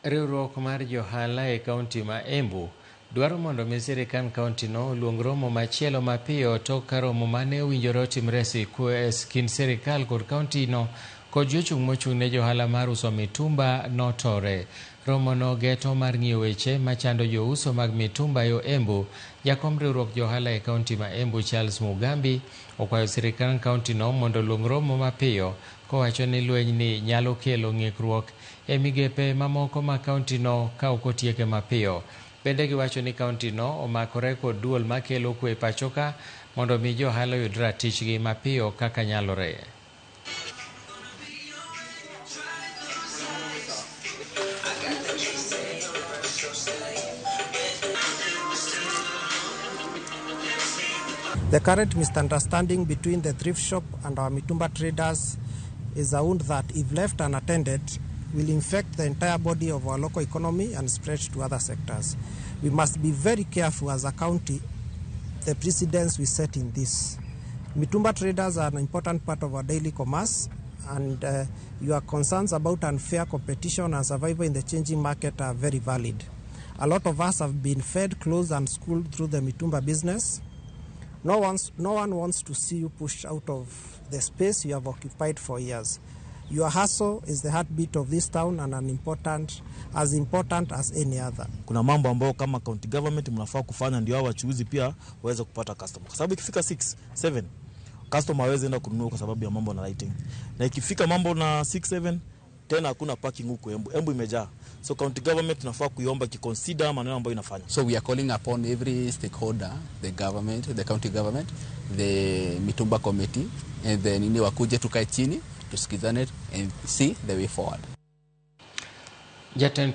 Riwruok mar johala e kaunti ma Embu dwaro mondo mi sirikand kaunti no oluong romo machielo mapiyo tok ka romo mane owinjore otimre e kind sirikal kod kaunti no kod jochung' mochung' ne johala mar uso mitumba notore. Romo no geto mar ng'iyo weche machando jouso mag mitumba yo Embu. Jakom riwruok johala e kaunti ma Embu Charles Mugambi okwayo sirikand kaunti no mondo oluong romo mapiyo kowacho ni lweny ni nyalo kelo ng'ikruok e migepe mamoko ma kaunti no ka ok otieke mapiyo. Bende giwacho ni kaunti no omakore kod duol makelo kwe pacho ka mondo mi johala oyud ratichgi mapiyo kaka nyalore. The current misunderstanding between the thrift shop and our mitumba traders is a wound that, if left unattended, will infect the entire body of our local economy and spread to other sectors. We must be very careful as a county the precedents we set in this. Mitumba traders are an important part of our daily commerce, and your concerns about unfair competition and survival in the changing market are very valid. A lot of us have been fed, clothed, and schooled through the mitumba business. No one wants to see you pushed out of the space you have occupied for years. Your hustle is the heartbeat of this town and as important as any other. Kuna mambo ambayo kama county government mnafaa kufanya ndio hao wachuuzi pia waweze kupata customer. Kwa sababu ikifika 6, 7 customer hawezi enda kununua kwa sababu ya mambo na lighting. Na ikifika mambo na 6, 7 tena hakuna parking huko Embu. Embu imejaa. So county government tunafaa kuiomba kiconsider maneno ambayo inafanya. So we are calling upon every stakeholder, the government, the county government, the Mitumba committee, and then nini wakuje tukae chini tusikizane and see the way forward. Jatend